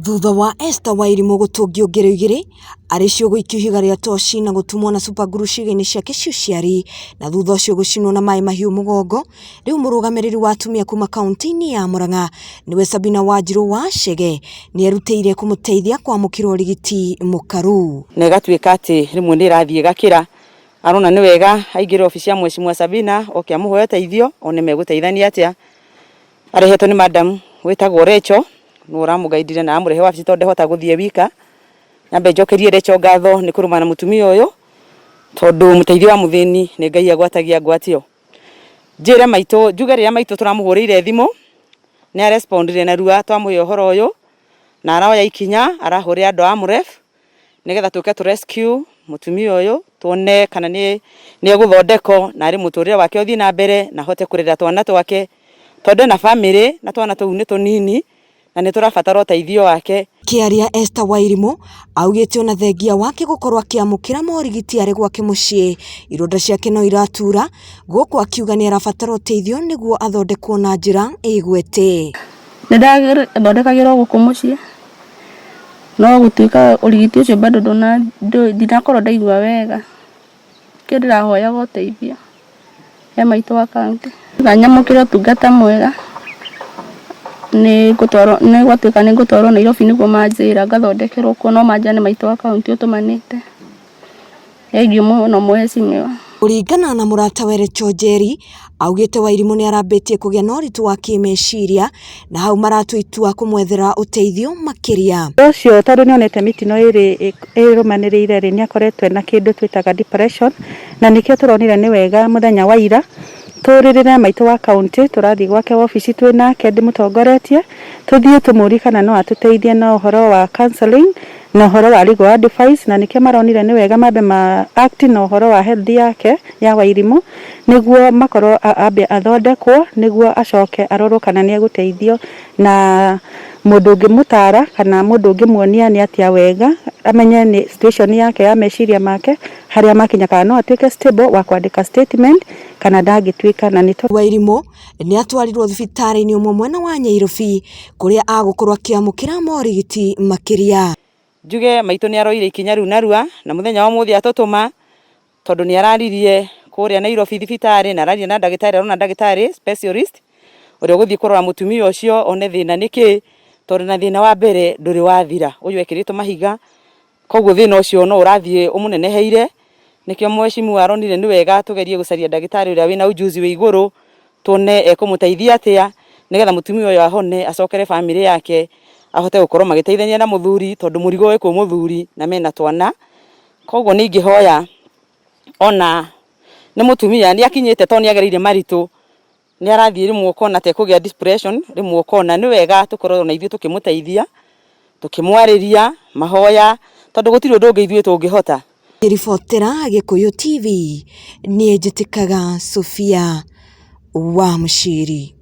Thutha wa Esther Wairimu gũtũngio ngero igĩrĩ arĩ cio gũikio ihiga rĩa toci na gũtumwo na super glue ciĩga-inĩ ciake cia ũciari na thutha ũcio gũcinwo na maĩ mahiũ mũgongo, rĩu mũrũgamĩrĩri wa atumia kuma kaunti-inĩ ya Murang'a nĩwe Sabina Wanjirũ wa Chege nĩerutĩire kũmũteithia kwamũkĩra ũrigiti mũkaru. Na ĩgatuĩka atĩ rĩmwe nĩ ĩrathiĩ ĩgakĩra, arona nĩ wega aingĩre obici ya Mheshimiwa Sabina oke amũhoe ũteithio one megũteithania atĩa. Arehetwo nĩ madam wĩtagwo Rachel nĩwe ũramũgaidire na amũrehe wabici tondũ ndehota gũthiĩ wika. Nyambe njokerie Rachel ngatho nĩ kũrũma na mũtumia ũyũ tondũ mũteithio wa mũthĩni nĩ Ngai agwatagia ngwatio. Njĩre maitũ, njuge rĩrĩa maitũ tũramũhũrĩire thimũ nĩ arespondire narua twamũhe ũhoro ũyũ na aroya ikinya arahũrĩra andũ a AMREF nĩgetha tũke tũ rescue mũtumia ũyũ tuone kana nĩ egũthondekwo na arĩ mũtũrĩre wake ũthiĩ na mbere na ahote kũrera twana twake tondũ ena bamĩrĩ na twana tũu nĩ tũnini na nĩ tũrabatara ũteithio wake. Kĩaria Esther Wairimu augĩte ona thengia wake gũkorwo akĩamũkĩra morigiti arĩ gwake mũciĩ ironda ciake no iratura gũkũ akiuga nĩ arabatara ũteithio nĩguo athondekwo na njĩra ĩgwete. Nĩ ndathondekagĩrwo gũkũ mũciĩ no gũtuĩka ũrigiti ũcio bado ndinakorwo ndaigua wega nĩkĩo ndĩrahoyaga ũteithio he maitũ wa kaũntĩ. Na nyamũkĩre ũtungata mwega nĩ ngũtwarwo nĩ gwatuĩka nĩ ngũtwarwo Nairobi nĩguo manjĩra ngathondekerwo kuo no manjĩra nĩ maitũ wa kaũntĩ ũtũmanĩte. Thengiũ mũno mheshimiwa. Kũringana na mũratawe Rachel Njeri augĩte Wairimu nĩ arambĩtie kũgĩa na ũritũ wa kĩmeciria na hau maratua itua kũmwethera ũteithio makĩria. Ũcio tondũ nĩ onete mĩtino ĩrĩ ĩrũmanĩrĩire rĩ, nĩ akoretwo ena kĩndũ twĩtaga depression na nĩkĩo tũronire nĩ wega mũthenya wa ira tũrĩrĩre maitũ wa kaũntĩ tũrathiĩ gwake wabici twĩ nake ndĩmũtongoretie tũthiĩ tũmũrie kana no atũteithie na ũhoro wa counseling na ũhoro wa legal advice na nĩkĩo maronire nĩ wega mambe ma act na ũhoro wa health yake ya Wairimu nĩguo makorwo ambe athondekwo nĩguo acoke arorwo kana nĩ egũteithio na mũndũ ũngĩmũtara kana mũndũ ũngĩmuonia nĩ atĩa wega amenye nĩ situation yake ya meciria make harĩa makinya kana no atuĩke stable wa kwandĩka statement kana ndangĩtuĩka na nĩ Wairimu nĩ atwarirwo thibitarĩ-inĩ ũmwe mwena wa Nyairobi kũrĩa agũkorwo akĩamũkĩra morigiti makĩria. Njuge maitũ nĩ aroire ikinya rĩu narua na mũthenya wa ũmũthĩ atũtũma tondũ nĩ araririe kũrĩa Nairobi thibitarĩ na araria na ndagĩtarĩ arona ndagĩtarĩ specialist ũrĩa ũgũthiĩ kũrora mũtumia ũcio one thĩna nĩ kĩ tondũ na thĩna wa mbere ndũrĩ wathira ũyũ ekĩrĩtwo mahiga koguo thĩna ũcio no ũrathiĩ ũmũneneheire nĩkĩo mheshimiwa aronire nĩ wega tũgerie gũcaria ndagĩtarĩ ũrĩa wĩna ujuzi wĩ igũrũ tuone ekũmũteithia atĩa nĩgetha mũtumia ũyũ ahone acokere bamĩrĩ yake ahote gũkorwo magĩteithania na mũthuri tondũ mũrigo wĩ kwĩ mũthuri na mena twana koguo nĩ ingĩhoya ona nĩ mũtumia nĩ akinyĩte tondũ nĩ agereire maritũ nĩ arathiĩ rĩmwe ũkona ta ekũgĩa depression rĩmwe ũkona nĩ wega tũkorwo na ithuĩ tũkĩmũteithia tũkĩmwarĩria mahoya tondũ gũtirĩ ũndũ ũngĩ ithuĩ tũngĩhota. Ngĩribotera Gĩkũyũ TV niĩ njĩtĩkaga Sophia wa Mũciri.